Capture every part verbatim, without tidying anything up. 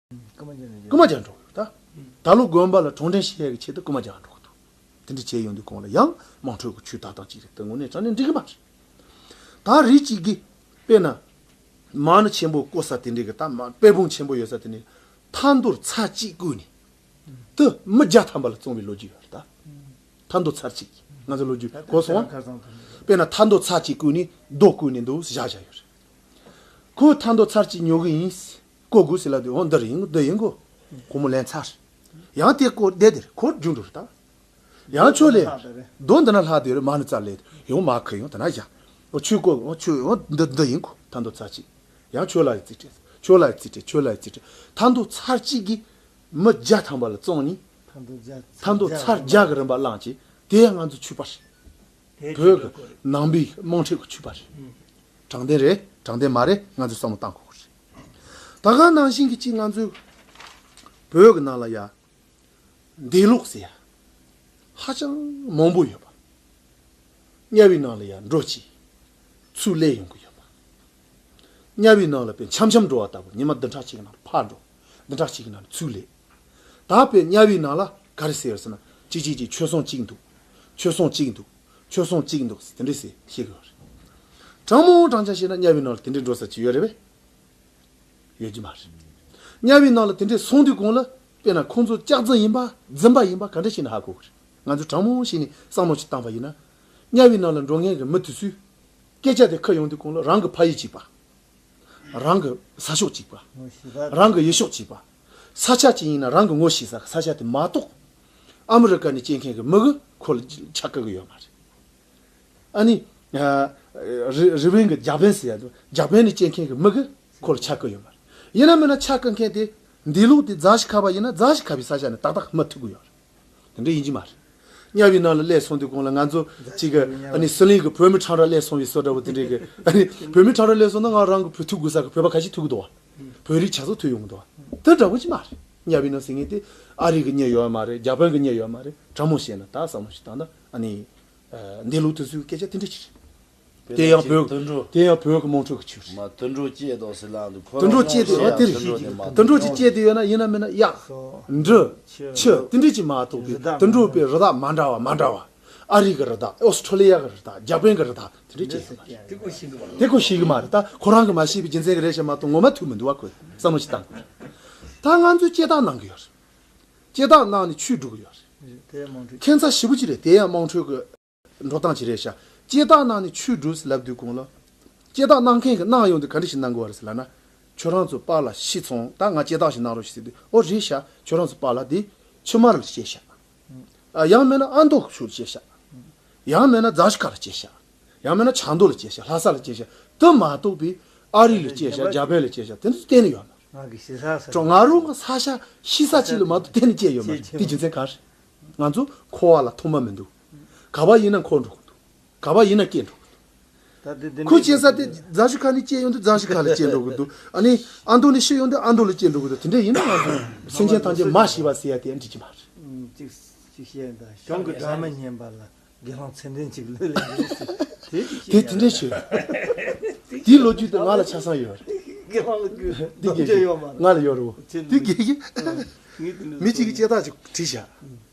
རྐུ་མ་རྒྱག་འགྲོ་གི་ད། ད་ལོ་དགོན་པ་ལ་གྲོང་སྡེ་ཞིག་ཡག་གི་ཆེད་དུ་རྐུ་མ་རྒྱག་འགྲོ་གི་འདུག་དེ་འདྲ་བྱས་ཡོང་དུས་གོང་ལ་ཡང་དམངས་ཁྲོད་ཀྱི་ཆོས་ད་དང་ཅིག་རེད་དེ་དངོས་གནས་དྲང་གནས་འགྲིག་གི་མ་རེད། ད་རིགས་གཅིག་གིས་དཔེར་ན། མ་ཎི་ཆེན་པོ་བསྐོར་ས་དེ་འདྲའི་གི་ད་མ་དཔལ་སྤུངས་ཆེན་པོ་ཡོད་ས་དེ་ནས་ཐ་འདོད་ཚར་གཅིག་བརྐུས་ནས། དུ་མི་བརྒྱ་ཐམ་པ་ལ་བཙོང་བའི་ལོ་རྒྱུས་ཡོད་རེད་ད། ཐ་འདོད་ཚར་གཅིག་ང་ཚོ་ལོ་རྒྱུས་གོ་སོང་བ། དཔེར་ན་ཐ་འདོད་ཚར་གཅིག་བརྐུས་ནས་རྡོ་བརྐུས་ནས་འདུག་བཞག་བཞག་ཡོད་རེད། ཁོས་ཐ་འདོད་ཚར་གཅིག་ཉོ་གི་ཡིན། བརྐོ་དགོས་ཟེར་ལབ་དུས་འོ་འདི་རེད་ཡིན་འདི་ཡིན་གོ། སྒོར་མོ་ལེན་ཚར། ཡང་དེ་བརྐོ་བསྡད་དེ་རེད་ཁོ་རྒྱུགས་འགྲོ་རེད་ད། ཡང་ཆོས་ལས། རྡོ་འདི་ན་ལྷག་དེ་རེད་མ་ཎི་རྩ་ལས་ཡོང་མ་ཁ་ཡོང་དེ་ན་བཞག་འོ་ཆོས་བརྐོ་འོ་ཆོས་འོ་འདི་འདི་ཡིན་གོ་ཐ་འདོད་ཚར་གཅིག་ཡང་ཆོས་ལ་ཡི་རྩིས་སྤྲད། ཆོས་ལ་ཡི་རྩིས་སྤྲད། ཆོས་ལ་ཡི་རྩིས་སྤྲད། ཐ་འདོད་ཚར་གཅིག་གིས་མི་བརྒྱ་ཐམ་པ་ལ་བཙོང་ནས། ཐ་འདོད་ཚར་བརྒྱ་གི་རིན་པ་བླངས་བྱས་དེ་ཡང་ང་ཚོ་ཆོས་པ་རེད། བོད་ཀྱི་ནང་པའི་དམངས་ཁྲོད་ཀྱི་ཆོས་པ་རེད། དྲང་བདེན་རེད་དྲང་བདེན་མ་རེད་ང་ཚོས་བསམ་བློ་བཏང་དགོས་ཀྱི་རེད། ད་ག་ནང་བཞིན་གྱི་གཅིག་ང་ཚོའི་བོད་ཀྱི་ནང་ལ་ཡ། འདས་ལོག་ཟེར་ཡ། ཧ་ཅང་མང་པོ་ཡོད་པ། དམྱལ་བའི་ནང་ལ་ཡ་འགྲོ་ཅིག་ཚུར་སླེབས་ཡོང་གི་ཡོད་པ། དམྱལ་བའི་ནང་ལ་དཔེ་འཆམ་འཆམ་འགྲོ་བ་ལྟ་བུ་ཉི་མ་བདུན་ཕྲག་གཅིག་གི་ནང་ལ་ཕར་འགྲོ། བདུན་ཕྲག་གཅིག་གི་ནང་ལ་ཚུར་སླེབས། ད་དཔེ་དམྱལ་བའི་ནང་ལ་ག་རེ་ཟེར་ཟེར་ན་གཅིག་གཅིག་གཅིག་ཆོས་སྲུང་གཅིག་འདུག་ཆོས་སྲུང་གཅིག་འདུག་ཆོས་སྲུང་གཅིག་འདུག་ཟེར་དེ་འདྲས་ཟེར་བཤད་གི་ཡོད་རེད། དྲང་མོ་དྲང་ཆ་བཤད་ན་དམྱལ་བའི་ནང་ལ་དེ་འདྲས་འགྲོ་ས་ཅིག་ཡོད་རེད་པས། ཡོད་ཀྱི་མ་རེད། དམྱལ་བའི་ནང་ལ་དེ་འདྲས་སོང་དུས་གོང་ལ་དཔེར་ན་ཁོང་ཚོ་ལྕགས་རྫུན་ཡིན་པ་རྫུན་པ་ཡིན་པ་ག་འདྲ་ཞིག་ནས་ཧ་གོ་གི་རེད། ང་ཚོས་དྲང་མོ་ཞིག་ནས་བསམ་བློ་ཞིག་བཏང་པ་ཡིན་ན། དམྱལ་བའི་ནང་ལ་འགྲོ་མཁན་གྱི་མི་དེ་ཚོས་སྐད་ཆ་དེ་ཁ་ཡོང་དུས་གོང་ལ་རང་གི་ཕ་ཡུལ་གཅིག་པ། རང་གི་ས་ཕྱོགས་གཅིག་པ། རང་གི་ཡུལ་ཕྱོགས་གཅིག་པ། ས་ཆ་གཅིག་ཡིན་ན་རང་གི་ངོ་ཤེས་ས་ས་ཆ་དེ་མ་གཏོགས། ཨ་མི་རི་ཀ་ནས་སྐྱེས་མཁན་གྱི་མི་གི་ཁོ་ལ་ཆ་བཀག་གི་ཡོད་མ་རེད། ཨ་ནི། ཨ། རི་རི་བན་གི་ཇ་པན་ཟེར་ཡ་འདུག་ཇ་པན་ནས་སྐྱེས་མཁན་གི་མི་གི་ཁོ་ལ་ཆ་བཀག་ཡོད་མ་རེད། ཡིན་ན་མིན་ན་ཆ་བཀག་མཁན་དེ་འདི་ལུགས་དེ་རྫ་ཞིག་ཁ་བ་ཡིན་ན་རྫ་ཞིག་ཁ་བའི་ས་ཆ་ནས་ཏག་ཏག་མི་ཐུག་གི་ཡོད་རེད། དེ་འདྲ་ཡིན་གྱི་མ་རེད། དམྱལ་བའི་ནང་ལ་སླེབས་སོང་དུས་གོང་ལ་ང་ཚོ་གཅིག་གི་ཨ་ནི་ཟི་ལིང་གི་བོད་མི་ཁྲང་ར་སླེབས་སོང་བའི་བཟོ་འདྲ་བོ་དེ་འདྲའི་གི་ཨ་ནི་བོད་མི་ཁྲང་ར་སླེབས་སོང་ན་ང་རང་གི་བོད་ཐུག་དགོས་ས་གི་བོད་པ་ཁ་ཤས་ཐུག་གི་འདུག་བ། བོད་རིགས་ཆ་ཚང་ཐུག་ཡོང་གི་འདུག་བ། དེ་འདྲ་བོ་ཅིག་མ་རེད། དམྱལ་བའི་ནང་ཟེར་མཁན་དེ་ཨ་རི་གི་མྱི་ཡོད་མ་རེད། ཇ་པན་གི་མྱི་ཡོད་མ་རེད། དྲང་མོ་བཤད་ན་ད་བསམ་བློ་ཞིག་བཏང་ན་ཨ་ནི། འདས་ལོ་དུས་ཚོད་སྐད་ཆ་དེ་འདྲ་ཅིག་རེད། དེ་ཡང་བོད་དེ་འགྲོ་དེ་ཡང་བོད་ཀྱི་དམངས་ཁྲོད་ཀྱི་ཆོས་རེད། མ་དུད་འགྲོ་སྐྱེས་དོ་ཟེར་ལ་འདུག་ཁོ་དུད་འགྲོ་སྐྱེས་དེ་ཡང་དེ་རེད། དུད་འགྲོ་དེ་མ་དུད་འགྲོ་ཅིག་སྐྱེས་དེ་ཡོད་ན་ཡིན་ན་མིན་ན་གཡག་འབྲི་ཆུ་དེ་འདྲ་ཅིག་མ་གཏོགས་པའི་དུད་འགྲོ་པའི་རི་དྭགས་མ་འདྲ་བ་མ་འདྲ་བ། ཨ་རི་གི་རི་དྭགས་ཨོ་སི་ཁྲོ་ལི་ཡ་གི་རི་དྭགས་ཇ་པན་གི་རི་དྭགས་དེ་འདྲ་ཅིག་ཡོད་མ་རེད། དེ་ཁོ་ཤེས་གི་མ་རེད། ད་ཁོ་རང་གི་མ་ཤེས་པའི་རྒྱུ་མཚན་གི་རེད་ཤག་མ་གཏོགས་ངོ་མ་ཐུག་མི་འདུག་བ། ཁོས་བསམ་བློ་ཞིག་བཏང་དགོས། ད་ང་ཚོས་སྐྱེ་སྟག་གནང་གི་ཡོད་རེད། སྐྱེ་སྟག་གནང་ནས་ཆོས་སྒྲུབ་གི་ཡོད་རེད། ཁྱད་མཚར་ཞེ་པོ་ཅིག་རེད། དེ་ཡང་དམངས་ཁྲོད་ཀྱི་འགྲོ་སྟངས་ཅིག་རེད་ཤག་སྐྱེ་སྟག་གནང་ནས་ཆོས་སྒྲུབ་ཟེར་ལབ་དུས་གོང་ལ། སྐྱེ་སྟག་གནང་མཁན་གྱིས་གནང་ཡོང་དུས་ག་འདྲ་ཞིག་གནང་དགོས་པ་རེད་ཟེར་ལབ་ན། ཁྱོད་རང་ཚོ་པཱ་ལགས་ཤི་སོང་། ད་ང་སྐྱེ་སྟག་ཞིག་གནང་རོགས་ཞེས་ཟེར་དུས་ཨོ་རེད་ཤག་ཁྱོད་རང་ཚོ་པཱ་ལགས་དེ་ཆུ་དམར་ལ་སྐྱེས་ཤག་ཨ་ཡང་མིན་ན་ཨ་མདོ་ཕྱོགས་ལ་སྐྱེས་ཤག་ཡང་མིན་ན་རྫ་ཤི་ཁ་ལ་སྐྱེས་ཤག་ཡང་མིན་ན་བྱང་མདོ་ལ་སྐྱེས་ཤག་ལྷ་ས་ལ་སྐྱེས་ཤག་དེ་མ་གཏོགས་པའི་ཨ་རི་ལ་སྐྱེས་ཤག་ཇ་པན་ལ་སྐྱེས་ཤག་དེ་ཚོ་གཏན་ནས་ཡོད་མ་རེད། ང་གི་ཤི་ས་ས་ང་རང་གི་ས་ཆ་ཤི་ས་གཅིག་ལ་མ་གཏོགས་གཏན་ནས་སྐྱེས་ཡོད་མ་རེད། དེ་རྒྱུ་མཚན་ག་རེ། ང་ཚོ་འཁོར་བ་ལ་ཐོག་མ་མི་འདུག་ག་པར་ཡིན་ན་འཁོར་འགྲོ་གི་འདུག་ག་པར་ཡིན་ན་སྐྱེ་འགྲོ་གི་འདུག་ད་དེ་དེ་ཁོ་འདྲ་སྐྱེ་ས་དེ་རྫ་ཤི་ཁ་ནས་སྐྱེ་ཡོང་དུས་རྫ་ཤི་ཁ་ལ་སྐྱེ་འགྲོ་གི་འདུག་ཨ་ནི་ཨ་མདོ་ནས་ཤི་ཡོང་དུས་ཨ་མདོ་ལ་སྐྱེ་འགྲོ་གི་འདུག་དེ་འདྲ་ཡིན་ན་ང་ཚོ་སེམས་ཅན་ཐམས་ཅད་མ་ཤི་བ་ཟེར་ཡ་དེ་འགྲིག་གི་མ་རེད། ཅིག་ཅིག་བཤད་ད་གཞུང་གི་སྒྲ་མི་སྙན་པ་ལ་དགེ་སློང་ཚད་ལྡན་ཅིག་ལུས་ལེན་གྱི་རེད་ཟེར། དེ་ཅིག་དེ་དེ་འདྲ་བྱོས། དེའི་ལོ་རྒྱུས་དེ་ང་ལ་ཆ་ཚང་ཡོད་རེད། དགེ་སློང་ལ་དགོས་དེ་དམ་བཅའ་ཡོད་མ་རེད། ང་ལ་ཡོད་རེད་བོ། དེ་དགེ་རྒན་ངས་དེ་འདྲ་མི་གཅིག་གིས་སྐྱེ་རྟགས་ཅིག་བྲིས་ཤག་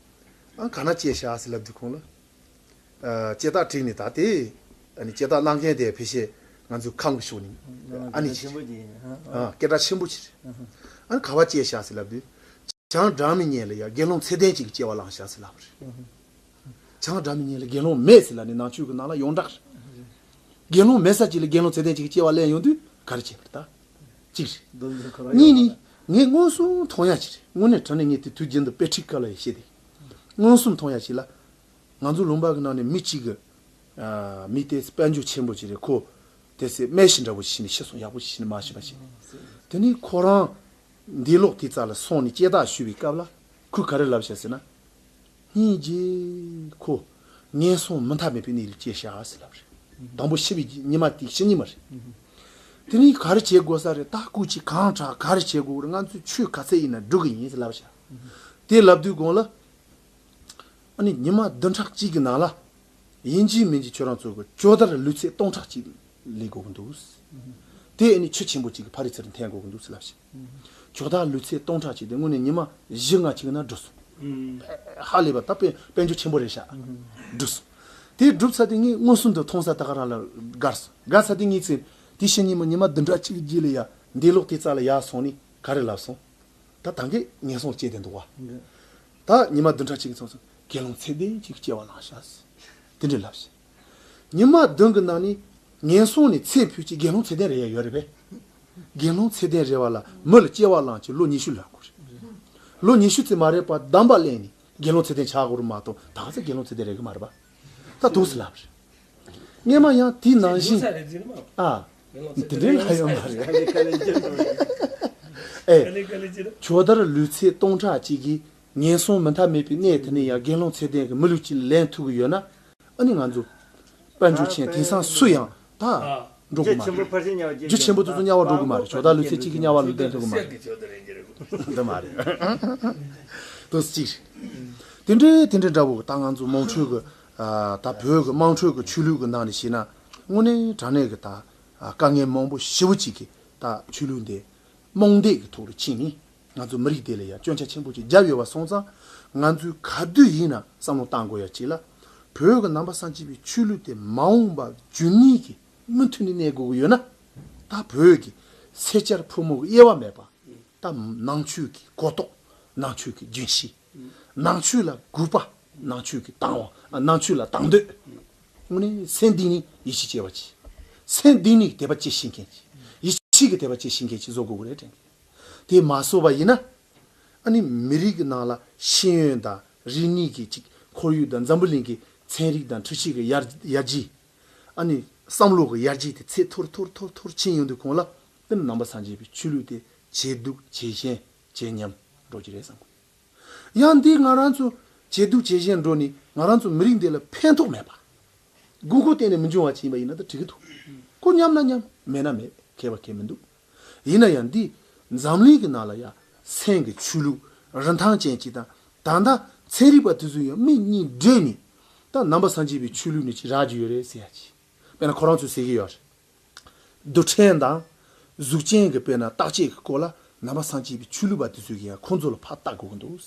ཨ་ག་ན་སྐྱེས་ཤག་ཟེར་ལབ་དུས་གོང་ལ། ཨ་སྐྱེ་རྟགས་བྲིས་ནས་ད་དེ། ཨ་ནི་སྐྱེ་རྟགས་གནང་མཁན་དེ་ཕལ་ཆེར་ང་ཚོའི་ཁམས་ཀྱི་ཕྱོགས་ནས་ཨ་ནི་ཆེ་ཆེན་པོ་ཅིག་ཡིན། ཨ་སྐད་གྲགས་ཆེན་པོ་ཅིག་རེད། ཨ་ནི་ག་པར་སྐྱེས་ཤག་ཟེར་ལབ་དུས། བྱང་སྒྲ་མི་སྙན་ལ་ཡ་དགེ་སློང་ཚད་ལྡན་ཅིག་གིས་སྐྱེ་བ་བླངས་ཤག་ཟེར་ལབ་པ་རེད། བྱང་སྒྲ་མི་སྙན་ལ་དགེ་སློང་མེད་ཟེར་ལབ་ནས་ནང་ཆོས་ཀྱི་ནང་ལ་ཡོངས་གྲགས་རེད། དགེ་སློང་མེད་ས་ཅིག་ལ་དགེ་སློང་ཚད་ལྡན་ཅིག་གིས་སྐྱེ་བ་ལེན་ཡོང་དུས་ག་རེ་བྱེད་པ་རེད་ད། གཅིག་རེད། གཉིས་ནི། ངས་མངོན་སུམ་མཐོང་ཡ་ཅིག་རེད། དངོས་གནས་དྲང་གནས་ངས་དེ་དུས་རྒྱུན་དུ་དཔེ་ཁྲིད་སྐབས་ལ་ཡང་བཤད་དེ། མངོན་སུམ་མཐོང་ཡ་ཅིག་ལ། ང་ཚོ་ལུང་པ་གི་ནང་ནས་མི་གཅིག་གི། ཨ་མི་དེ་དཔལ་འབྱོར་ཆེན་པོ་ཅིག་རེད། ཁོ་དེ་སེ་སྨན་ཞིག་འདྲ་པོ་ཞིག་ནས་ཤི་སོང་། ཡག་པོ་ཞིག་ནས་མ་ཤི་བ་ཞིག་དེ་ནས་ཁོ་རང་འདས་ལོག་དེ་རྩ་ལ་སོང་ནས་སྐྱེ་རྟགས་ཞུས་པའི་སྐབས་ལ་ཁོས་ག་རེ་ལབ་ཤག་ཟེར་ན། སྙིང་རྗེ། ཁོ་ངན་སོང་མུ་མཐའ་མེད་པའི་གནས་ལ་སྐྱེས་ཤག་ཟེར་ལབ་རེད། དང་པོ་ཤི་བའི་ཉི་མ་དེ་ཤི་ཉི་མ་རེད། དེ་ནས་ག་རེ་བྱེད་དགོས་ས་རེད། ད་སྐུ་མཁྱེན་གང་དྲག་ག་རེ་བྱེད་དགོས་རེད། ང་ཚོས་ཆོས་ག་ཚད་ཡིན་ན་སྒྲུབ་གི་ཡིན་ཟེར་ལབ་ཤག་དེ་ལབ་དུས་གོང་ལ། ཨ་ནི་ཉི་མ་བདུན་ཕྲག་གཅིག་གི་ནང་ལ། ཡིན་གཅིག་མིན་གཅིག་ཁྱོད་རང་ཚོ་གི་ཇོ་དར་ལུས་ཚད་སྟོང་ཕྲག་གཅིག་ལས་དགོས་ཀྱི་འདུག་དེ་ཨ་ནི་ཆུ་ཆེན་པོ་གཅིག་གི་ཕ་རི་ཚུར་འཐེན་དགོས་ཀྱི་འདུག་ཟེར་ལབ་ཤག་ཇོ་བདག་ལུས་ཚད་སྟོང་ཕྲག་གཅིག་དེ་དངོས་གནས་ཉི་མ་བཞི་ལྔ་གཅིག་ན་འགྲུབ་སོང་། ཧ་ལས་པ་ད་དཔེ་དཔལ་འབྱོར་ཆེན་པོ་རེད་ཤག་འགྲུབ་སོང་། དེ་འགྲུབ་ཚར་དེ་ངས་མངོན་སུམ་དུ་མཐོང་ས་ད་ག་རང་ལ་དགའ་སོང་། དགའ་ཚར་དེ་ངས་ཚེ་དེ་ཕྱི་ཉིན་མོ་ཉི་མ་བདུན་ཕྲག་གཅིག་རྗེས་ལ་ཡ་འདས་ལོག་དེ་རྩ་ལ་ཡར་སོང་ནས་ག་རེ་ལབ་སོང་། ད་ད་གིན་ངན་སོང་སྐྱེས་ཏེ་འདུག་བ། ད་ཉི་མ་བདུན་ཕྲག་གཅིག་གི་ཚོགས་སུ་དགེ་སློང་ཚད་ལྡན་གཅིག་སྐྱེ་བ་བླངས་ཤག་དེ་འདྲ་ལབ་ཤག་ཉི་མ་བདུན་གྱི་ནང་ནས་ངན་སོང་ནས་ཚེ་འཕོས་ཀྱི་དགེ་སློང་ཚད་ལྡན་རེ་ཡ་ཡོད་རེད་པས། དགེ་སློང་ཚད་ལྡན་རེ་བ་ལ་མི་ལ་སྐྱེ་བ་བླངས་ཀྱི་ལོ་ཉི་ཤུ་ལོན་དགོས་རེད། ལོ་ཉི་ཤུ་ཙམ་མ་རེད་པ་གདམས་པ་ལེན་ནས་དགེ་སློང་ཚད་ལྡན་ཆགས་དགོས་རེད་མ་གཏོགས་ད་ག་ཚོད་དགེ་སློང་ཚད་ལྡན་རེ་གི་མ་རེད་པ། ད་འདུག་སེ་ལབ་རེད། སྔས་མ་ཡང་དེའི་ནང་བཞིན། ཨ། དེ་འདྲའི་ལ་ཡོད་མ་རེད། ཨེ། ཇོ་བདག་ལུས་ཚད་སྟོང་ཕྲག་གཅིག་གིས་ངན་སོང་མུ་མཐའ་མེད་པའི་གནས་དེ་ནས་ཡང་དགེ་སློང་ཚད་ལྡན་གྱི་མི་ལུས་གཅིག་ལེན་ཐུབ་ཀྱི་ཡོད་ན། ཨ་ནི་ང་ཚོ་དཔལ་འབྱོར་ཆེན་དེང་སང་སུ་ཡང་ད་འགྲོ་གི་མ་རེད། རྒྱུ་ཆེན་པོ་དེ་ཚོ་དམྱལ་བ་འགྲོ་གི་མ་རེད། ཇོ་བདག་ལུས་ཚད་གཅིག་གིས་དམྱལ་བ་ལ་ལེན་ཐུབ་ཀྱི་མ་རེད། འདི་མ་རེད། དོ་གཅིག་རེད། དེ་འདྲའི་དེ་འདྲའི་འདྲ་བོ་ད་ང་ཚོ་དམངས་ཁྲོད་ཀྱི་ད་བོད་ཀྱི་དམངས་ཁྲོད་ཀྱི་ཆོས་ལུགས་ཀྱི་ནང་ནས་བཤད་ན་དངོས་གནས་དྲང་གནས་ཀྱི་ད་དཀའ་ངལ་མང་པོ་ཞེ་པོ་ཅིག་གིས་ད་ཆོས་ལུགས་འདི་རྨོངས་དད་ཀྱི་ཐོག་ལ་ཕྱིན་ནས་ང་ཚོ་མི་རིགས་དེ་ལ་ཡང་སྐྱོན་ཆ་ཆེན་པོ་ཅིག་བརྒྱབ་ཡོད་པ་སོང་ཙང་ང་ཚོས་ག་དུས་ཡིན་ན་བསམ་བློ་བཏང་དགོས་ཡ་ཅིག་ལ། བོད་ཀྱི་ནང་པ་སངས་རྒྱས་པའི་ཆོས་ལུགས་དེ་མ་འོངས་པ་རྒྱུན་གནས་ཀྱི་མུ་མཐུད་ནས་གནས་དགོས་ཀྱི་ཡོད་ན། ད་བོད་ཀྱི་སེར་སྐྱར་ཕོ་མོ་གི་དབྱེ་བ་མེད་པ། ད་ནང་ཆོས་ཀྱི་གོ་རྟོགས། ནང་ཆོས་ཀྱི་རྒྱུན་ཤེས། ནང་ཆོས་ལ་གུས་པ། ནང་ཆོས་ཀྱི་དང་བ། ནང་ཆོས་ལ་དང་འདོད། དངོས་གནས་སེམས་གཏིང་ནས་ཡིད་ཆེས་བྱེད་པ་ཅིག་སེམས་གཏིང་ནས་དད་པ་སྐྱེ་ཤེས་མཁན་ཅིག་ཡིད་ཆེས་ཀྱི་དད་པ་སྐྱེ་ཤེས་མཁན་ཅིག་བཟོ་དགོས་ཀྱི་རེད་དྲན་གི། དེ་མ་བཟོ་བ་ཡིན་ན། ཨ་ནི་མི་རིགས་ཀྱི་ནང་ལ་ཤེས་ཡོན་དང་རིག་གནས་ཀྱི་ཅིག་ཁོར་ཡུག་དང་འཛམ་བུ་གླིང་གི་ཚན་རིག་དང་འཕྲུལ་ཆས་ཀྱི་ཡར་ཡར་རྒྱས། ཨ་ནི་བསམ་བློ་གི་ཡར་རྒྱས་དེ་ཚད་མཐོར་མཐོར་མཐོར་མཐོར་ཕྱིན་ཡོང་དུས་གོང་ལ་དེ་ནི་ནང་པ་སངས་རྒྱས་པའི་ཆོས་ལུགས་དེ་ཇེ་སྡུག་ཇེ་ཞན་ཇེ་ཉམས་འགྲོ་གི་རེད་བསམ་གི། ཡང་འདི་ང་རང་ཚོ་ཇེ་སྡུག་ཇེ་ཞན་འགྲོ་ནས་ང་རང་ཚོ་མི་རིགས་འདི་ལ་ཕན་ཐོགས་མེད་པ། དགོས་མཁོ་གཏན་ནས་མི་འབྱུང་བ་ཅིག་ཡིན་པ་ཡིན་ན་ད་འགྲིག་གི་འདུག་ཁོ་མཉམ་ན་མཉམ་མེད་ན་མེད་ཁེ་བ་ཁེ་མི་འདུག་ཡིན་ན་ཡང་འདི་འཛམ་གླིང་གི་ནང་ལ་ཡང་སེམས་ཀྱི་ཆོས་ལུགས་རིན་ཐང་ཅན་ཅིག་དང་ད་ལྟ་ཚན་རིག་པ་དེ་ཚོས་ཡང་མིག་གཉིས་བགྲད་ནས་ད་ནང་པ་སངས་རྒྱས་པའི་ཆོས་ལུགས་ནས་ཅིག་རག་རྒྱུ་ཡོད་རེད་ཟེར་ཡ་ཅིག་དཔེར་ན་ཁོ་རང་ཚོས་ཟེར་གྱི་ཡོད་རེད། རྡུལ་ཕྲན་དང་གཟུགས་ཅན་གྱི་དཔེར་ན་བརྟག་དཔྱད་ཀྱི་སྐོར་ལ་ནང་པ་སངས་རྒྱས་པའི་ཆོས་ལུགས་པ་དེ་ཚོས་ཀྱང་ཁོང་ཚོ་ལ་ཕར་ལྟ་དགོས་ཀྱི་འདུག་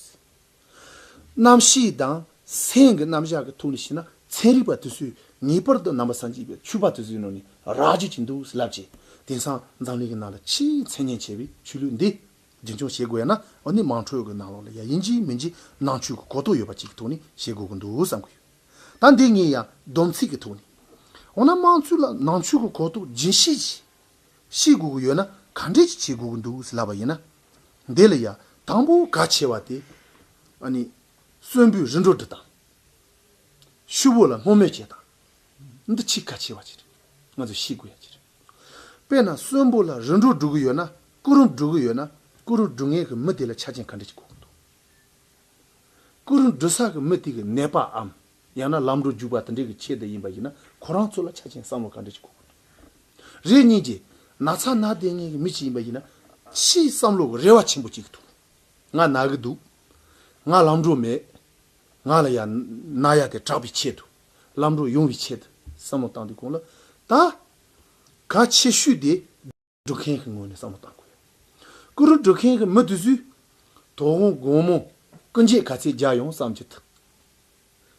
རྣམ་ཤེས་དང་སེམས་ཀྱི་རྣམ་གཞག་གི་ཐོག་ནས་བཤད་ན་ཚན་རིག་པ་དེ་ཚོས་ངེས་པར་དུ་ནང་པ་སངས་རྒྱས་པའི་ཆོས་པ་དེ་ཚོའི་ནང་ནས་རག་རྒྱུ་ཅིག་འདུག་ལབ་བྱས། དེང་སང་འཛམ་གླིང་གི་ནང་ལ་ཆེས་མཚན་སྙན་ཆེ་བའི་ཆོས་ལུགས་འདི་རྒྱུན་འཁྱོངས་བྱེད་དགོས་ཡ་ན་འོ་ནི་དམངས་ཁྲོད་ཀྱི་ནང་ལོགས་ལ་ཡ་ཡིན་གཅིག་མིན་གཅིག་ནང་ཆོས་ཀྱི་གོ་རྟོགས་ཡོད་པ་ཅིག་གི་ཐོག་ནས་བྱེད་དགོས་ཀྱི་འདུག་བསམ་གྱི་ཡོད། ད་འདི་ངས་ཡང་སྡོམ་ཚིག་གི་ཐོག་ནས། འོ་ན་དམངས་གཙོ་ལ་ནང་ཆོས་ཀྱི་གོ་རྟོགས་རྒྱུན་ཤེས་ཀྱིས་ཤེས་དགོས་ཀྱི་ཡོད་ན་ག་འདྲས་ཀྱིས་བྱེད་དགོས་ཀྱི་འདུག་ཟེར་ལབ་པ་ཡིན་ན། འདི་ལ་ཡང་དང་པོ་གལ་ཆེ་བ་དེ། ཨ་ནི། གསོན་པོའི་རིམ་གྲོ་སྒྲིག་སྟངས། ཤུ་བོ་ལ་སྔོན་མོ་བྱེད་སྟངས། འདི་ཆེས་གལ་ཆེ་བ་ཅིག་རེད། ང་ཚོས་ཤེས་དགོས་ཡ་ཅིག་རེད། དཔེར་ན་གསོན་པོ་ལ་རིམ་གྲོ་སྒྲིག་གི་ཡོད་ན་སྐུ་རིམ་སྒྲིག་གི་ཡོད་ན་སྐུ་རིམ་སྒྲིག་མཁན་གྱི་མི་དེ་ལ་ཆ་རྐྱེན་ག་འདྲས་ཀྱི་དགོས་ཀྱི་འདུག་སྐུ་རིམ་སྒྲིག་ས་གི་མི་དེ་གི་ནད་པའམ་ཡང་ན་ལམ་འགྲོ་རྒྱུག་པ་དེ་འདྲས་ཀྱི་ཆེད་དུ་ཡིན་པ་ཡིན་ན་ཁོ་རང་ཚོ་ལ་ཆ་རྐྱེན་བསམ་བློ་ག་འདྲས་ཀྱི་དགོས་ཀྱི་འདུག་རེ་གཉིས་ཀྱིས་ན་ཚ་ན་བསྡད་མཁན་གྱི་མི་ཅིག་ཡིན་པ་ཡིན་ན་ཕྱིའི་བསམ་བློ་གི་རེ་བ་ཆེན་པོ་ཅིག་འདུག་ང་ན་གི་འདུག་ང་ལམ་འགྲོ་མེད། ང་ལ་ཡང་ན་ཡ་དེ་དྲག་པའི་ཆེད་དུ་ལམ་འགྲོ་ཡོང་བའི་ཆེད་དུ་བསམ་བློ་བཏང་དུས་གོང་ལ་ད་གལ་ཆེ་ཤོས་དེ་སྒྲུབ་མཁན་གྱི་ངོས་ནས་བསམ་བློ་བཏང་དགོས། སྐུ་རིམ་སྒྲུབ་མཁན་གྱི་མི་དེ་ཚོས་དོ་དགོང་དགོང་མོ་སྐུ་མཆེད་ག་ཚད་རྒྱག་ཡོང་བསམ་རྒྱུ་དང་།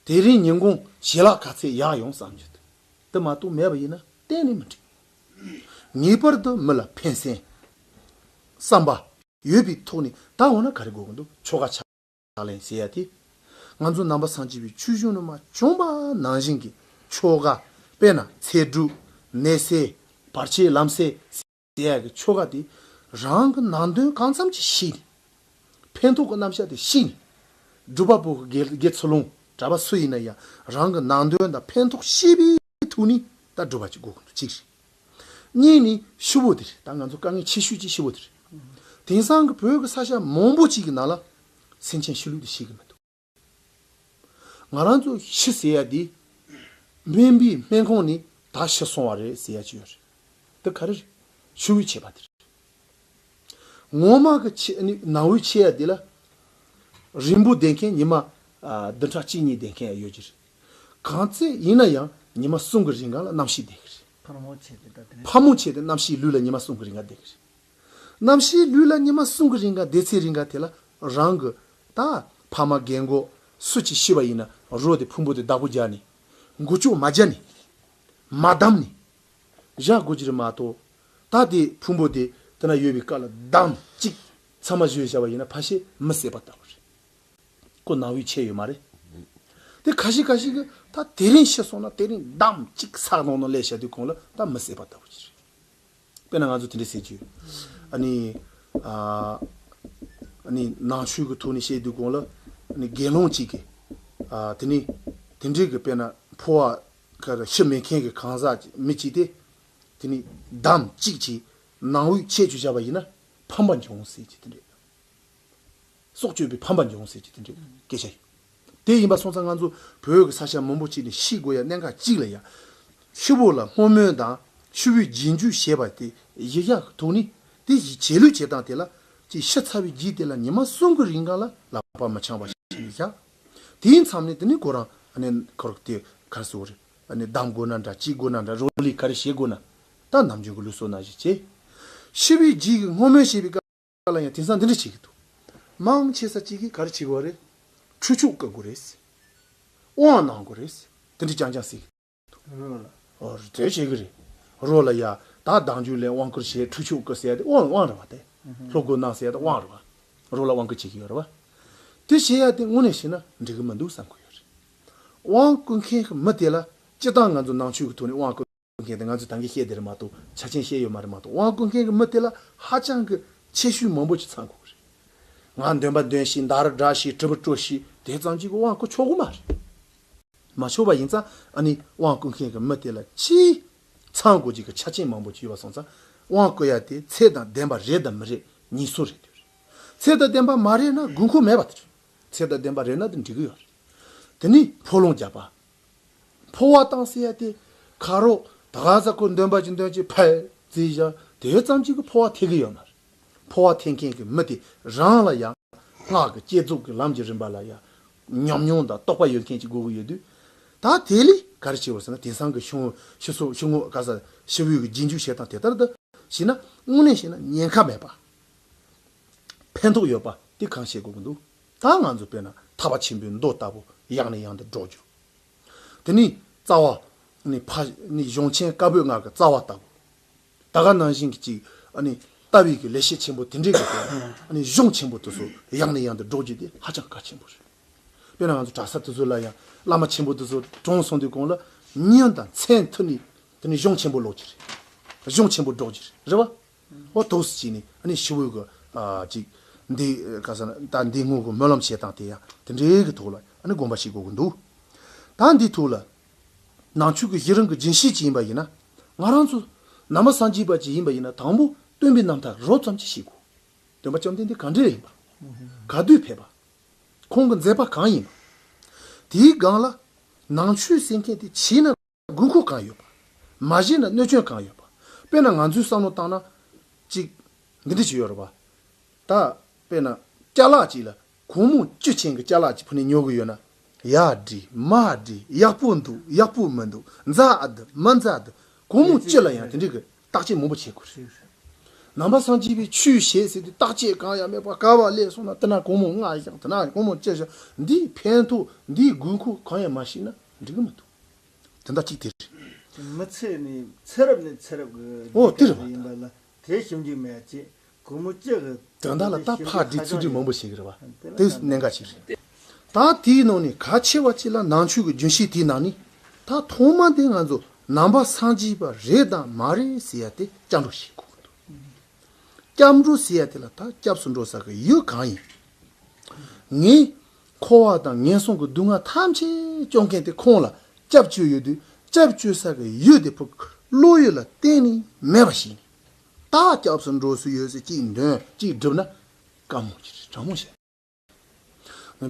དེ་རིང་ཉིན་གུང་ཞལ་ལག་ག་ཚད་ཡག་ཡོང་བསམ་རྒྱུ་དང་། དེ་མ་གཏོགས་མེད་པ་ཡིན་ན་གཏན་ནས་མི་འགྲིག་ངེས་པར་དུ་མི་ལ་ཕན་སེམས། བསམ་པ་ཡོད་པའི་ཐོག་ནས་ད་འོ་ན་ག་རེ་དགོས་ཀྱི་འདུག་ཆོ་ག་ཕྱག་ལེན་ཟེར་ཡ་དེ། ང་ཚོ་ནང་པ་སངས་རྒྱས་པའི་ཆོས་གཞུང་ནང་མ་བྱུང་བ་ནང་བཞིན་གྱི་ཆོ་ག་དཔེར་ན་ཚེ་སྒྲུབ། ནད་སེལ། བར་ཆད་ལམ་སེལ་ཟེར་ཡ་གི་ཆོ་ག་དེ་རང་གི་ནང་དོན་གང་འཚམ་ཅིག་ཤེས་ནས། ཕན་ཐོགས་ཀྱི་རྣམ་གཞག་དེ་ཤེས་ནས། སྒྲུབ་པ་པོ་གི་དགེ་དགེ་ཚུལ་སློང་གྲྭ་པ་སུ་ཡིན་ན་ཡང་རང་གི་ནང་དོན་དང་ཕན་ཐོགས་ཤེས་པའི་ཐོག་ནས་ད་སྒྲུབ་པ་ཅིག་དགོས་ཀྱི་འདུག་གཅིག་རེད། གཉིས་ནི་ཤུ་བོ་དེ་རེད། ད་ང་ཚོ་དཀའ་ངལ་ཆེ་ཤོས་ཀྱི་ཤུ་བོ་དེ་རེད། དེང་སང་གི་བོད་ཀྱི་ས་ཆ་མང་པོ་ཅིག་གི་ནང་ལ་སེམས་ཅན་ཤི་ལུགས་དེ་ཤེས་ཀྱི་མི་འདུག་ང་རང་ཚོ་ཤི་ཟེར་ཡ་དེ་སྨན་པའི་སྨན་ཁང་ནས་ད་ཤི་སོང་བ་རེད་ཟེར་ཡ་ཅིག་ཡོད་རེད། དེ་ག་རེ་རེད། ཤི་བོའི་མཆེད་པ་དེ་རེད། ངོ་མ་གི་མཆེད་ནི་ནང་བོའི་མཆེད་ཡ་དེ་ལ་རིང་པོ་བསྡད་མཁན་ཉི་མ་ཨ་བདུན་ཕྲག་གཅིག་གཉིས་བསྡད་མཁན་ཡང་ཡོད་ཀྱི་རེད། གང་ཚེ་ཡིན་ན་ཡང་ཉི་མ་གསུམ་གྱི་རིང་ག་ལ་རྣམ་ཤེས་བསྡད་ཀྱི་རེད། ཕར་མོ་ཆེ་དེ་ད་དེ་ནས་ཕར་མོ་ཆེ་དེ་རྣམ་ཤེས་ལུས་ལ་ཉི་མ་གསུམ་གྱི་རིང་ག་བསྡད་ཀྱི་རེད། རྣམ་ཤེས་ལུས་ལ་ཉི་མ་གསུམ་གྱི་རིང་ག་སྡོད་ཚེ་རིང་ག་དེ་ལ་རང་གི་ད་ཕ་མ་རྒན་གོག་སུ་གཅིག་ཤི་བ་ཡིན་ན་རོ་དེ་ཕུང་པོ་དེ་བདག་པོ་རྒྱག་ནས་མགོ་ལྕོག་མ་རྒྱག་ནས་མ་བསྡམས་ནས་བཞག་དགོས་ཀྱི་རེད་མ་གཏོགས། ད་དེ་ཕུང་པོ་དེ་དེ་ན་ཡོད་པའི་སྐབས་ལ་བསྡམས་གཅིག་ཚང་མ་བཞོས་བཞག་པ་ཡིན་ན་ཕལ་ཆེར་མི་བསད་པ་ལྟ་བུ་རེད། ཁོ་ནང་བའི་ཆད་ཡོད་མ་རེད། དེ་ཁ་ཤས་ཁ་ཤས་ཀྱིས་ད་དེ་རིང་ཤི་སོང་ན་དེ་རིང་བསྡམས་གཅིག་ས་ནང་ན་ལས་བྱ་དུས་གོང་ལ་ད་མི་བསད་པ་ལྟ་བུ་ཅིག་རེད། དཔེར་ན་ང་ཚོ་དེ་འདྲ་ཟེར་གྱི་ཡོད། ཨ་ནི་ཨ་ཨ་ནི་ནང་ཆོས་ཀྱི་ཐོག་ནས་བཤད་དུས་གོང་ལ་ཨ་ནི་དགེ་སློང་གཅིག་གིས་ཨ་དེ་ནི་དེ་འདྲའི་གི་དཔེར་ན་འཕོ་བ་ག་རེ་ཤི་མེད་མཁན་གྱི་གང་ཟག་མི་གཅིག་དེ་དེ་ནི་བསྡམས་གཅིག་གིས་ནང་བའི་ཆད་བཅུག་བྱ་བ་ཡིན་ན་ཕམ་པ་འབྱུང་ཟེར་གྱི་དེ་འདྲ། སྲོག་གཅོད་པའི་ཕམ་པ་འབྱུང་ཟེར་གྱི་དེ་འདྲའི་སྐད་ཆ་ཡོད། དེ་ཡིན་པ་སོང་ཙང་ང་ཚོ་བོད་ཀྱི་ས་ཆ་མང་པོ་ཅིག་ནས་ཤི་དགོས་ཡ་གནད་འགག་གཅིག་ལ་ཡ། ཤི་བོ་ལ་བསྔོ་སྨོན་དང་ཤི་བོའི་རྗེས་འཇུག་བྱེད་པ་དེ་གཞི་བཞག་གི་ཐོག་ནས་དེ་བྱེད་ལུགས་བྱེད་སྟངས་དེ་ལ་ཅིག་ཤི་ཚར་བའི་རྗེས་དེ་ལ་ཉི་མ་གསུམ་གྱི་རིང་ག་ལ་ལག་པ་མི་འཆང་བ་ཞིག་བཞག་དེའི་མཚམས་ནས་དེ་ནས་ཁོ་རང་ཨ་ནི་ཁོ་རང་དེ་ག་རེ་ཟེར་དགོས་རེད། ཨ་ནི་བསྡམ་དགོས་ན་འདྲ་གཅིག་དགོས་ན་འདྲ་རོ་ལི་ག་རེ་བྱེད་དགོས་ན་ད་ནམ་རྒྱུན་གྱི་ལུགས་སྲོལ་ནང་བཞིན་བྱེད། ཤི་བའི་རྗེས་ཀྱི་བསྔོ་སྨོན་བྱེད་པའི་སྐབས། ལ་ཡང་དེང་སང་འདི་འདྲ་བྱེད་ཀྱི་འདུག་མང་ཆེ་ས་གཅིག་གིས་ག་རེ་བྱེད་དགོས་རེད། ཁྲུས་ཆོག་བཀོད་དགོས་རེད། དབང་གནང་དགོས་རེད། དེ་འདྲ་རྐྱང་རྐྱང་ཟེར་གྱི་འདུག་རོ་ལ། ཨོ་དེ་བྱེད་ཀྱི་རེད། རོ་ལ་ཡ་ད་བདག་འཇུག་ལས་དབང་བསྐུར་བྱས་ཁྲུས་ཆོག་བཀོད་ཟེར་ཡ་དེ་དབང་དབང་རེད་བ་དེ། སློབ་དགོས་གནང་ཟེར་ཡ་དེ་དབང་རེད་བ། རོ་ལ་དབང་བསྐུར་བྱེད་ཀྱི་ཡོད་རེད་བ། དེ་བྱེད་ཡ་དེ་དངོས་གནས་བྱས་ན་འགྲིག་གི་མི་འདུག་བསམ་གྱི་ཡོད་རེད། དབང་བསྐུར་མཁན་གྱི་མི་དེ་ལ་སྤྱིར་བཏང་ང་ཚོ་ནང་ཆོས་ཀྱི་ཐོག་ནས་དབང་བསྐུར། མཁན་དེ་ང་ཚོས་ད་གིན་བཤད་དེ་རེད་མ་གཏོགས་ཆ་རྐྱེན་བཤད་ཡོད་མ་རེད་མ་གཏོགས་དབང་བསྐུར་མཁན་གྱི་མི་དེ་ལ་ཧ་ཅང་གི་ཁྱད་ཆོས་མང་པོ་ཅིག་ཚང་དགོས་ཀྱི་རེད། ང་འདོན་པ་འདོན་ཤིག་མདའ་རུ་བསྒྲགས་ཤིག་གྲི་བུ་དཀྲོལ་ཤིག་དེ་ཙམ་གྱིས་དབང་བསྐུར་ཆོག་གི་མ་རེད། མ་ཆོག་པ་ཡིན་ཙང་ཨ་ནི་དབང་བསྐུར་མཁན་གྱི་མི་དེ་ལ་ཅིག་ཚང་དགོས་ཀྱི་གི་ཆ་རྐྱེན་མང་པོ་ཅིག་ཡོད་པ་སོང་ཙང་དབང་བསྐུར་ཡ་དེ་ཚད་དང་ལྡན་པ་རེད་དམ་མི་རེད་གཉིས་སུ་རེད་དེ་རེད། ཚད་དང་ལྡན་པ་མ་རེད་ན་དགོས་མཁོ་མེད་པ་དེ་རེད། ཚད་དང་ལྡན་པ་རེད་ན་དེ་འགྲིག་གི་ཡོད་རེད། དེ་ནི་འཕོ་ལོང་རྒྱག་པ། འཕོ་བ་བཏང་ཟེར་ཡ་དེ་ཁ་རོག་ད་ག་ས་ཁོ་འདོན་པ་ཅིག་འདོན་ཅིག་ཕལ་རྩིས་བཞག་དེ་ཙམ་ཅིག་གི་འཕོ་བ་ཐེབས་ཀྱི་ཡོད་མ་རེད། འཕོ་བ་ཐེབས་མཁན་གྱི་མི་དེ་རང་ལ་ཡང་སྔགས་ཀྱི་བསྐྱེད་རྫོགས་ཀྱི་ལམ་གྱི་རིམ་པ་ལ་ཡང་ཉམས་མྱོང་དང་རྟོགས་པ་ཡོད་མཁན་ཅིག་དགོས་ཀྱི་ཡོད་དུས། ད་དེ་ལས་ག་རེ་བྱེད་དགོས་ཟེར་ན་དེང་སང་གི་ཤི་བོ་ཤི་སོ་ཤི་བོ་ག་ས་ཤི་བོའི་གི་རྗེས་འཇུག་བྱེད་སྟངས་དེ་ལྟར་དུ་བྱས་ན་དངོས་གནས་བྱས་ན་ཉེན་ཁ་མེད་པ། ཕན་ཐོགས་ཡོད་པ་དེ་གང་བྱེད་དགོས་ཀྱི་འདུག་ད་ང་ཚོ་དཔེར་ན་ཐར་པ་ཆེན་པོའི་མདོ་ལྟ་བུ་ཡང་ནས་ཡང་དུ་སྒྲོག་རྒྱུ། དེ་ནས་རྩ་བ་ནས་ཕ་ནས་གཞུང་ཆེན་བཀའ་པོད་ལྔ་གི་རྩ་བ་ལྟ་བུ། ད་ག་ནང་བཞིན་གྱི་ཅིག་ཨ་ནི་ལྟ་བའི་གི་ལེགས་བཤད་ཆེན་པོ་དེ་འདྲའི་གི་ཐོག་ཨ་ནི་གཞུང་ཆེན་པོ་དེ་ཚོ་ཡང་ནས་ཡང་དུ་སྒྲོག་རྒྱུ་དེ་ཧ་ཅང་གལ་ཆེན་པོ་རེད། དཔེར་ན་ང་ཚོ་གྲྭ་ས་དེ་ཚོ་ལ་ཡང་བླ་མ་ཆེན་པོ་དེ་ཚོ་གྲོངས་སོང་དུས་གོང་ལ་ཉིན་དང་མཚན་མཐུད་ནས་དེ་ནས་གཞུང་ཆེན་པོ་ཀློག་རྒྱུ་རེད། གཞུང་ཆེན་པོ་སྒྲོག་རྒྱུ་རེད། རེད་བ། ཨོ་ཐུགས་སུ་ཅིག་ནས་ཨ་ནི་ཤི་བོའི་གི་ཨ་ཅིག་འདི་ག་ས་ན་ད་འདི་སྔོན་གི་སྨོན་ལམ་བྱེད་སྟངས་དེ་ཡང་དེ་འདྲའི་གི་ཐོག་ལ་ཨ་ནི་དགོངས་པ་བཞེས་དགོས་ཀྱི་འདུག་ད་འདི་ཐོག་ལ་ནང་ཆོས་ཀྱི་གཞི་རིམ་གྱི་རྒྱུན་ཤེས་ཅིག་ཡིན་པ་ཡིན་ན་ང་རང་ཚོ་ནང་པ་སངས་རྒྱས་པ་ཅིག་ཡིན་པ་ཡིན་ན་དང་པོ་སྟོན་པའི་རྣམ་ཐར་རོབ་ཙམ་ཅིག་ཤེས་དགོས། སྟོན་པ་བཅོམ་ལྡན་འདས་ག་འདྲ་ཡིན་པ། ག་དུས་ཕེབས་པ། ཁོང་གི་མཛད་པ་གང་ཡིན་པ། དེའི་སྒང་ལ་ནང་ཆོས་ཟེར་མཁན་དེ་བྱས་ན་དགོས་མཁོ་གང་ཡོད་པ། མ་བྱས་ན་གནོད་སྐྱོན་གང་ཡོད་པ། དཔེར་ན་ང་ཚོའི་བསམ་བློ་བཏང་ན། གཅིག་འདི་འདྲ་ཞིག་ཡོད་རེད་པ། ད་དཔེར་ན་ཅ་ལག་ཅིག་ལ་གོང་མོ་བཅུ་ཅན་གྱི་ཅ་ལག་ཅིག་ཕུལ་ནས་ཉོ་གི་ཡོད་ན། ཡག་འགྲིག་མ་འགྲིག་ཡག་པོ་འདུག་ཡག་པོ་མི་འདུག་མཛའ་འདུག་མི་མཛའ་འདུག་གོང་མོ་བཅུ་ལ་ཡང་དེ་འདྲའི་གི་བརྟག་དཔྱད་མང་པོ་བྱེད་དགོས་རེད། ནང་པ་སངས་རྒྱས་པའི་ཆོས་བྱེད་ཟེར་དུས་བརྟག་དཔྱད་གང་ཡང་མེད་པར་ག་བ་སླེབས་སོང་ན་དེ་ན་གོང་མོ་ལྔ་བཞག་དེ་ན་གོང་མོ་བཅུ་བཞག་འདིས་ཕན་ཐོགས་འདིས་དགོས་མཁོ་གང་ཡང་མ་ཤེས་ན་འགྲིག་གི་མི་འདུག་དེ་འདྲ་གཅིག་དེ་རེད། མི་ཚེ་ནི་ཚེ་རབས་ནས་ཚེ་རབས་ཀྱི་ཨོ་དེ་རེད་བ། ཡིན་པ་ལ་དེ་ཞིབ་འཇུག་མེད་ཅེས་གོང་མོ་བཅུ་གི་དོན་དག་ལ་ད་ཕར་འགྲིག་ཚུར་འགྲིག་མང་པོ་ཞིག་རེད་བ། དེ་གནད་འགག་ཅིག་རེད། ད་དེའི་ནང་ནས་གལ་ཆེ་བ་ཅིག་ལ་ནང་ཆོས་ཀྱི་རྒྱུན་ཤེས་དེའི་ནང་ནས་ད་ཐོག་མ་དེ་ང་ཚོ་ནང་པ་སངས་རྒྱས་པ་རེད་དང་མ་རེད་ཟེར་ཡ་དེ་སྐྱབས་འགྲོ་ཞིག་དགོས་ཀྱི་འདུག་སྐྱབས་འགྲོ་ཟེར་ཡ་དེ་ལ་ད་སྐྱབས་སུ་འགྲོ་ས་གི་ཡུལ་གང་ཡིན། ངས་འཁོར་བ་དང་ངན་སོང་གི་སྡུག་བསྔལ་ཐམས་ཅད་སྐྱོབ་མཁན་དེ་ཁོང་ལ་སྐྱབས་བཅོལ་ཡོད་དུས་སྐྱབས་བཅོལ་ས་གི་ཡུལ་དེ་ཕུག་བློ་ཡུལ་ལ་གཏན་ནས་མེད་པ་ཞིག་ཡིན། ད་སྐྱབས་སུ་འགྲོ་སྲོལ་ཡོད་ཟེར་གཅིག་འདོན་གཅིག་སྒྲུབ་ན་དཀའ་མོ་ཅིག་རེད། དྲང་མོ་བཤད།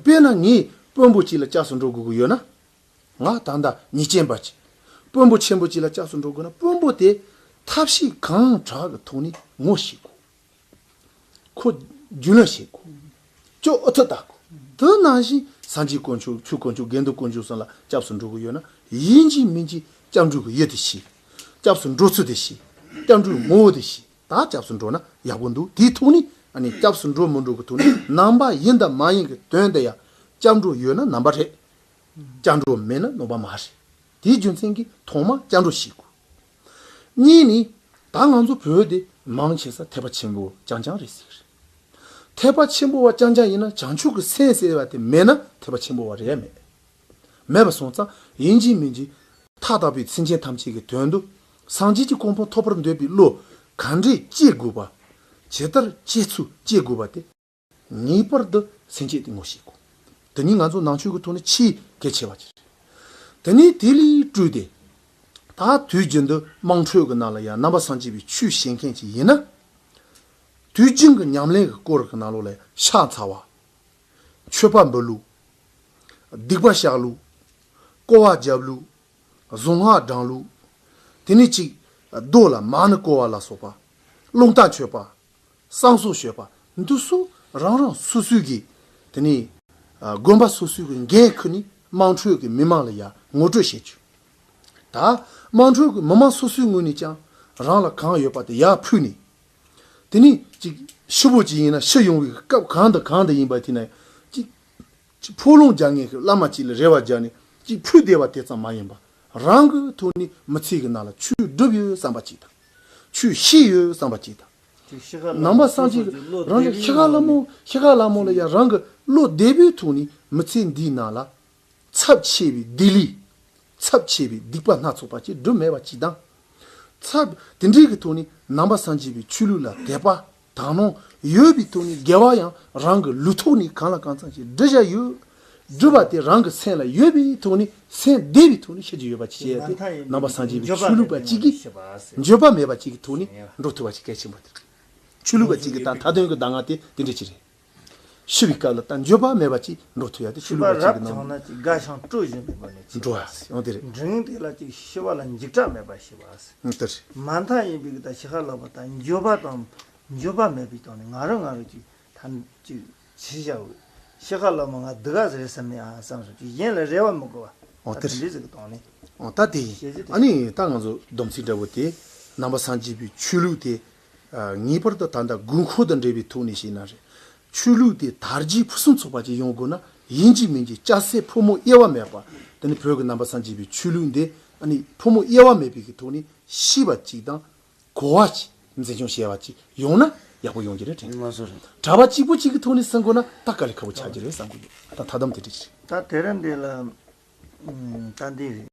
དཔེར་ན་ངས་དཔོན་པོ་གཅིག་ལ་སྐྱབས་སུ་འགྲོ་དགོས་ཀྱི་ཡོད་ན། ང་ད་ལྟ་ཉེས་ཅན་པ་ཅིག་དཔོན་པོ་ཆེན་པོ་གཅིག་ལ་སྐྱབས་སུ་འགྲོ་དགོས་ན་དཔོན་པོ་དེ་ཐབས་ཤེས་གང་དྲག་གི་ཐོག་ནས་ངོ་ཤེས་དགོས། ཁོ་རྒྱུས་ལོན་བྱེད་དགོས། ཁྱོད་ཨུ་ཚུགས་ལྟ་དགོས། དེ་ནང་བཞིན་སངས་རྒྱས་དཀོན་མཆོག་ཆོས་དཀོན་མཆོག་དགེ་འདུན་དཀོན་མཆོག་གསུམ་ལ་སྐྱབས་སུ་འགྲོ་གི་ཡོད་ན་ཡིན་གཅིག་མིན་གཅིག་སྐྱབས་འགྲོ་གི་ཡུལ་དེ་ཤེས། སྐྱབས་སུ་འགྲོ་ཚུལ་དེ་ཤེས། སྐྱབས་འགྲོའི་ངོ་བོ་དེ་ཤེས། ད་སྐྱབས་སུ་འགྲོ་ན་ཡག་པོ་འདུག་དེའི་ཐོག་ནས་ཨ་ནི་སྐྱབས་སུ་འགྲོ་མི་འགྲོ་གི་ཐོག་ནས་ནང་པ་ཡིན་དང་མ་ཡིན་གི་དོན་དེ་ཡང་སྐྱབས་འགྲོ་ཡོད་ན་ནང་པ་རེད། སྐྱབས་འགྲོ་མེད་ན་ནང་པ་མ་རེད། དེའི་རྒྱུ་མཚན་གྱིས་ཐོག་མ་སྐྱབས་འགྲོ་ཞིག་དགོས། གཉིས་ནི། ད་ང་ཚོ་བོད་དེ་མང་ཆེ་ས་ཐེག་པ་ཆེན་པོ་རྐྱང་རྐྱང་རེད་ཟེར་གི་རེད། ཐེག་པ་ཆེན་པོ་བ་རྐྱང་རྐྱང་ཡིན་ན་བྱང་ཆུབ་ཀྱི་སེམས་ཟེར་བ་དེ་མེད་ན་ཐེག་པ་ཆེན་པོ་བ་རེད་མེད། མེད་པ་སོང་ཙང་ཡིན་གཅིག་མིན་གཅིག་མཐའ་དག་པའི་སེམས་ཅན་ཐམས་ཅད་ཀྱི་དོན་དུ་སངས་རྒྱས་ཀྱི་གོ་འཕང་ཐོབ་པར་འདོད་པའི་བློ་ག་འདྲས་སྐྱེ་དགོས་པ། ཇི་ལྟར་སྐྱེ་ཚུལ་སྐྱེ་དགོས་པ་དེ། ངེས་པར་དུ་སེམས་བསྐྱེད་དེ་ངོ་ཤེས་དགོས། དེ་ནི་ང་ཚོ་ནང་ཆོས་ཀྱི་ཐོག་ནས་ཆེས་གལ་ཆེ་བ་ཅིག་རེད། དེ་ནས་དེ་ལས་སྤྲོས་ཏེ། ད་དུས་རྒྱུན་དུ་དམངས་ཁྲོད་ཀྱི་ནང་ལ་ཡང་ནང་པ་སངས་རྒྱས་པའི་ཆོས་བཤད་མཁན་ཅིག་ཡིན་ན། དུས་རྒྱུན་གྱི་ཉམས་ལེན་གྱི་སྐོར་གྱི་ནང་ལོགས་ལ་ཕྱག་འཚལ་བ། མཆོད་པ་འབུལ་ལུགས། སྡིག་པ་བཤགས་ལུགས། སྐོར་བ་རྒྱབ་ལུགས། གཟུངས་སྔགས་བགྲང་ལུགས། དེ་ནས་གཅིག་རྡོ་ལ་མ་ཎི་བསྐོར་བ་ལ་སོགས་པ། རླུང་རྟ་མཆོད་པ། བསང་གསོལ་མཆོད་པ། འདི་ཚོ་རང་རང་སོ་སོའི་གི། དེ་ནས་དགོན་པ་སོ་སོའི་གི་འགན་ཁུར་ནས་དམངས་ཁྲོད་ཀྱི་མི་མང་ལ་ཡང་ངོ་སྤྲོད་བྱེད་རྒྱུ། ད་དམངས་ཁྲོད་ཀྱི་མི་མང་སོ་སོའི་ངོས་ནས་ཀྱང་རང་ལ་གང་ཡོད་པ་དེ་ཡར་ཕུལ་ནས། དེ་ནས་ཅིག་ཕྱུག་པོ་ཅིག་ཡིན་ན་ཕྱུག་ཡོང་བའི་སྐབས་གང་དང་གང་དུ་ཡིན་པ་དེ་ན་ཅིག་ཅིག་ཕོ་ལོང་རྒྱག་མཁན་གྱི་བླ་མ་ཅིག་ལ་རེ་བ་རྒྱག་ནས་ཅིག་ཕུལ་བསྡད་པ་དེ་ཙམ་མ་ཡིན་པ། རང་གི་ཐོག་ནས་མི་ཚེ་གི་ནང་ལ་ཆོས་སྒྲུབ་ཡོད་བསམ་པ་ཅིག་དང་། ཆོས་ཤེས་ཡོད་བསམ་པ་ཅིག་དང་། ནང་པ་སངས་རྒྱས་རང་གི་ཤི་ཁ་ལ་མོ་ཤི་ཁ་ལ་མོ་ལ་ཡང་རང་གི་བློ་བདེ་པོའི་ཐོག་ནས་མི་ཚེ་འདིའི་ནང་ལ། ཚབས་ཆེ་བའི་བདེ་ལེགས། ཚབས་ཆེ་བའི་སྡིག་པ་སྣ་ཚོགས་པ་ཅིག་སྒྲུབ་མེད་པ་ཅིག་དང་། ཚབས་དེ་འདྲའི་གི་ཐོག་ནས་ནང་པ་སངས་རྒྱས་པའི་ཆོས་ལུགས་ལ་དད་པ་དག་སྣང་ཡོད་པའི་ཐོག་ནས་དགེ་བ་ཡང་རང་གི་ལུས་ཐོག་ནས་གང་ལ་གང་འཚམ་ཞིག་སྒྲུབ་བྱ་ཡོད། སྒྲུབ་པ་དེ་རང་གི་སེམས་ལ་ཡོད་པའི་ཐོག་ནས་སེམས་བདེ་བའི་ཐོག་ནས་ཤི་རྒྱུ་ཡོད་པ་ཅིག་བྱས་ཏེ་ནང་པ་སངས་རྒྱས་པའི་ཆོས་ལུགས་པ་གཅིག་གིས་འགྱོད་པ་མེད་པ་གཅིག་གི་ཐོག་ནས་འགྲོ་ཐུབ་པ་ཅིག་གལ་ཆེན་པོ་དེ་རེད། ཆོས་ལུགས་པ་གཅིག་གི་ད་མཐའ་དོན་གྱི་གདམས་ངག་དེ་དེ་འདྲ་ཅིག་རེད། ཤི་བའི་སྐབས་ལ་ད་འགྱོད་པ་མེད་པ་ཅིག་འགྲོ་ཐུབ་ཡ་དེ་ཆོས་ཤི་བ་ལུགས་པ་ཅིག་རབ་གི་ནང་བྱུང་ན་ཅིག་དགའ་ཞིང་སྤྲོ་བཞིན་པའི་སྒོ་ནས་ཅིག་འགྲོ་ཡ་ཡང་དེ་རེད། འབྲིང་དེ་ལ་ཅིག་ཤི་བ་ལ་འཇིགས་སྐྲག་མེད་པ་ཤི་བ་ཟེར། ཨང་དེ་རེད། མ་མཐའ་ཡིན་པའི་གི་ད་ཤི་ཁ་ལོག་པ་དང་འགྱོད་པ་དང་འགྱོད་པ་མེད་པའི་སྟེང་ནས་ང་རང་ང་རང་ཅིག་ཐམས་ཅིག་ཕྱི་བྱ་བའི་ཤི་ཁ་ལོག་པ་ང་སྡུག་ག་ཟེར་བསམ་མེད་ཨ་བསམ་སོང་ཅིག་གཞན་ལ་རེ་བ་མི་དགོས་པ། ཨོ་ད་དེ་དེ་འདྲའི་ཟིག་གི་སྟེང་ནས། ཨོ་ད་དེ་ཡིན། ཤེས་ཀྱི་དེ། ཨ་ནི་ད་ང་ཚོ་སྡོམ་ཚིག་འདྲ་བོ་དེ་ནང་པ་སངས་རྒྱས་པའི་ཆོས་ལུགས་དེ། ཨ། ངེས་པར་དུ་ད་ལྟ་དགོས་མཁོ་དང་འབྲེལ་བའི་ཐོག་ནས་བཤད་ན་རེད། ཆོས་ལུགས་དེ་དར་རྒྱས་ཕུན་སུམ་ཚོགས་པ་ཅིག་ཡོང་དགོས་ན་ཡིན་གཅིག་མིན་གཅིག་སྐྱ་སེར་ཕོ་མོ་དབྱེ་བ་མེད་པ། དེ་ནི་བོད་ཀྱི་ནང་པ་སངས་རྒྱས་པའི་ཆོས་ལུགས་འདི་ཨ་ནི་ཕོ་མོ་དབྱེ་བ་མེད་པའི་གི་ཐོག་ནས་ཤེས་པ་ཅིག་དང་གོ་བ་ཅིག་འཛིན་སྐྱོང་བྱས་པ་ཅིག་ཡོང་ན་ཡག་པོ་ཡོང་གི་རེད་དྲན། ང་ཚོ་རེད། གྲྭ་པ་གཅིག་པུ་གཅིག་གི་ཐོག་ནས་ཟིན་དགོས་ན་ད་དཀའ་ལས་ཁག་པོ་ཆགས་ཀྱི་རེད་བསམ་གི་འདུག་ད་ཐ་དམ་དེ་འདྲ་ཅིག་རེད། ད་དེ་རིང་འདི་ལ་ད་འདི་རེད།